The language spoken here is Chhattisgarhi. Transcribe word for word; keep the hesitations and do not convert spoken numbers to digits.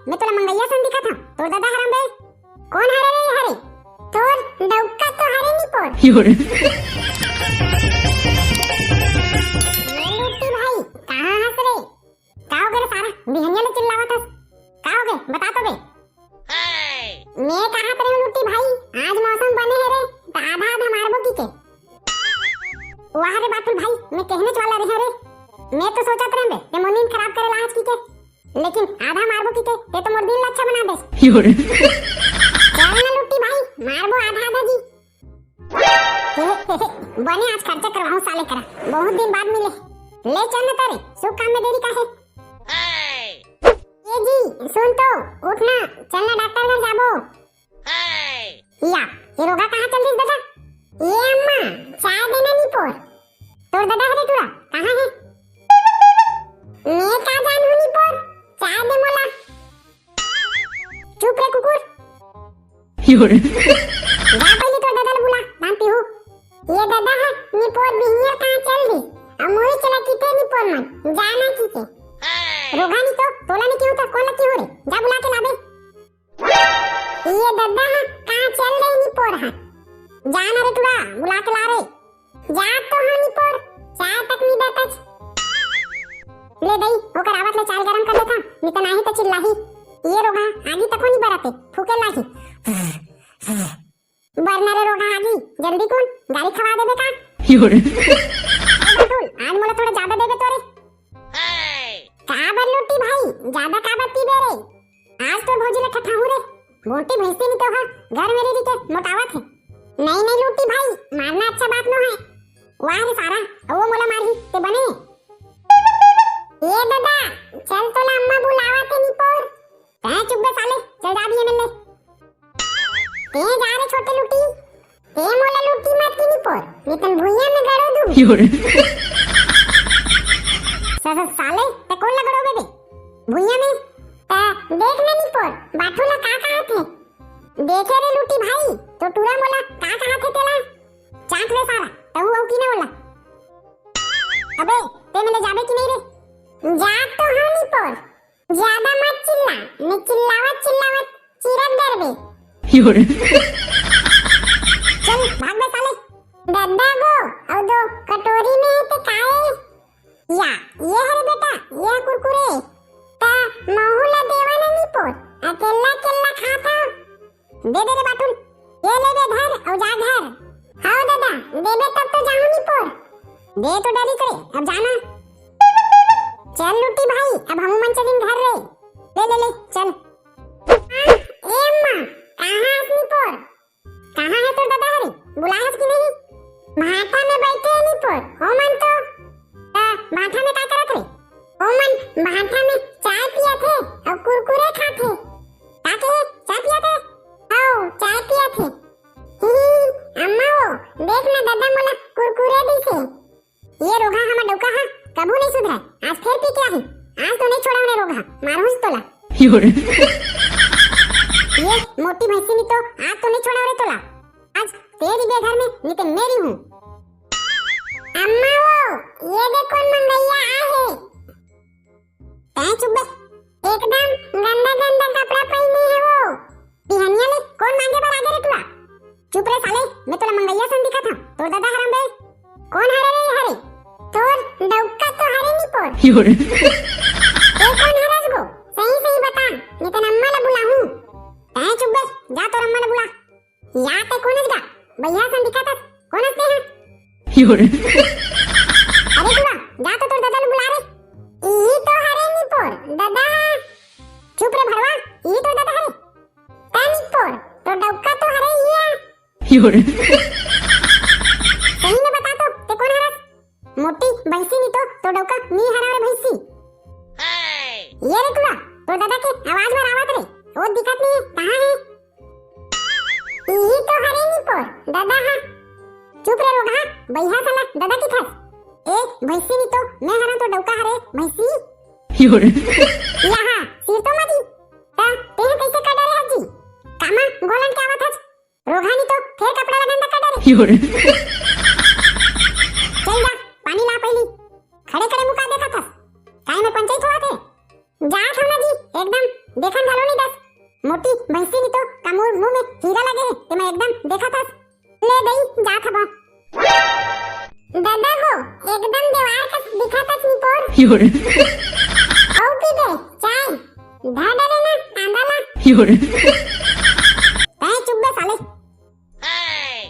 मैं तोला मंगइया सन दिखत हंव, तोर ददा हरंव बे। कोन हरे रे हरे? तोर डौका तो हरे निपोर। यो रे। ये लुट्टी भाई, कहाँ हस रे? का हो गे रे सारा? बिहनिया ले चिल्लावत हस। का हो गे? बता तो बे। मैं कहा तेरे लुट्टी भाई, आज मौसम बने हे रे, त आधा आधा मारबो की के। वाह रे बाटुल भाई, मैं कहने वाला रहे रे। मैं तो सोचत रहे बे, ते मोर नींद खराब करे ला आज की के। लेकिन आधा मारबो की के, ते तो मोर दिन ला अच्छा बना देस। यो रे। चल ना लुट्टी भाई, मारबो आधा आधा जी। हे, हे, हे, बने आज खर्चा करवाहूं साले करा, बहुत दिन बाद मिले। ले चल ना तारे, शुभ काम में देरी का है। ए जी, सुन तो, उठ ना, चल ना डॉक्टर घर जाबो। या, ये रोगा कहाँ चल दिस दादा? ये अम्मा, चाय देना निपोर। तोर दादा हरे टूरा, कहाँ है? मैं का जानहूं निपोर, चाय दे मोला। चुप रे कुकुर। यो रे। जा पहले तोर दादा ल बुला, धान पीहू। ये दादा ह निपोर बिहनिया कहाँ चल दिस? अमुरी चला किते निपोर मन, जाना किते। रोगा नी तो, तोला नी किहू त कोन ल किहू रे? जा बुला के लाबे। ये दादा ह कहाँ चल दिस निपोर ह? जाना रे टूरा, बुला के ला रे। जा तो हाँ निपोर, चाय तक नी देतच। ले दई, ओकर आवत ले चाय गरम कर देथंव, नी त नाही त चिल्लाही। ये रोगा, आगी तको नी बरते, फूके लाही। बरना रे रोगा आगी, जल्दी कोन, गारी खवा देबे का? यो रे। ए बटुल, आज मोला थोड़ा ज्यादा देबे तो रे। काबर लुट्टी भाई, ज्यादा काबर पीबे रे? आज तो भौजी ले ठठाहूं रे। मोटी भैंसी नी तो हा, घर में रह के मोटावत हे। नहीं, नहीं लुट्टी भाई, मारना अच्छा बात नो है। वाह रे सारा, वो मोला मारही, ते बने। ए दादा, चल तोला अम्मा बुलावत हे निपोर। तैं चुप बे साले, चल जा भी एमएलए। ते जा रे छोटे लुट्टी, ते मोला लुट्टी मत की निपोर, नितन भुइयां में गड़ो दू। यो रे। सा-, सा-, साले, ते कोन ला गड़ोबे बे? भुइयां में? त देख ना निपोर, बाठू ला का कहा थे? देखे रे लुट्टी भाई, तो टूरा मोला का कहा थे तेला? चाट रे सारा, तहू अउ की ना बोला। अबे, ते मेले जाबे की नहीं रे? जा तो हाँ निपोर। ज्यादा मत चिल्ला, नहीं चिल्लावत चिल्लावत चिरक डरबे। यो रे। चल भाग बे साले। दद्दा गो, अउ दो कटोरी में हे ते काए? या, ये हरे बेटा, ये कुरकुरे। ता महू ला देवा ना निपोर, अकेल्ला अकेल्ला खाता। दे दे रे बाटुल, ये ले बे धर अउ जा घर। हाँ दादा, देबे तब तो जाहूं निपोर। दे तो डरी करे, अब जाना। चल लुट्टी भाई, अब हमू मन चलिन घर रे। ले ले ले, चल। हाँ, ए अम्मा, कहाँ हस निपोर? कहाँ है तोर दादा हरे? बुलाहस कि नहीं? भाठा में बैठे हैं निपोर, हो मन तो। त भाठा में का करत रे? हो मन भाठा में चाय पियत हे अउ कुरकुरे खात हे। का के चाय पियत हे? हौ, चाय पियत हे। ही, अम्मा वो, देख ना दादा मोला कुरकुरे दिस हे। ये रोगहा हमर डौका हा कभू नहीं सुधरय। आज फेर पी के आही। आज तो नहीं छोड़ा उन्हें रोगहा, मारहूंच तोला। यो रे। ये मोटी भैंसी नी तो आज तो नहीं छोड़ा रे तोला। आज तेरी बेघर में नी ते मेरी हूँ। अम्मा वो, ये देख कौन मंगैया आए है। तैं चुप बे, एकदम गंदा गंदा कपड़ा पहने है वो। बिहनिया ले कौन मांगे बर आगे रे टुरा? चुप रे साले, मैं तोला मंगैया सन दिखत हंव, तोर दादा हरंव बे। कौन हरे रे हरे? तोर डौका तो हरे निपोर। यो रे। ए कौन हरस गो? सही सही बता, नहीं तो अम्मा ला बुलाहूं। तैं चुप बे, जा तोर अम्मा ला बुला। या ते कोनस गा? भैया सन दिखत हस, कोनस ते हा? यो रे। अरे टुरा, जा तो तोर दादा ला बुला रे। इही तो हरे निपोर, दादा। चुप रे भड़वा, इही तो दादा हरे। ता निपोर, तो डौका तो हरे इया। यो रे। सही में बता तो, ते कोन हरस? मोटी भैंसी नी तो, तो डौका मी हरंव रे भैंसी। ये रे टुरा, तो दादा के आवाज बर आवत रे, वो दिखत नहीं है, कहाँ है? इही तो हरे निपोर, दादा हा। चुप रे रोगहा, बइहा साला, दादा की थस। ए, भैंसी नी तो, मैं हरंव तो डौका हरे, भैंसी। यो रे। या हा, सिर तो मजी। ता, तेह कैसे कर डरे हस जी? कामा, गोलन के आवत हस? रोगहा नी तो, फेर कपड़ा ला गंदा कर डरे। यो रे। चल जा, पानी ला पहली। खड़े खड़े मुका देखत हस। काय में पंचायत होवत हे? जात हंव ना जी, एकदम देखन घलो नहीं दस। मोटी भैंसी नहीं तो का मुंह, मुंह में हीरा लगे हे, ते मैं एकदम देखत हस। ले दई, जात हबो। दादा हो, एकदम देवार कस दिखत हस निपोर। अउ पीबे चाय, धर डाले ना कांदा ला।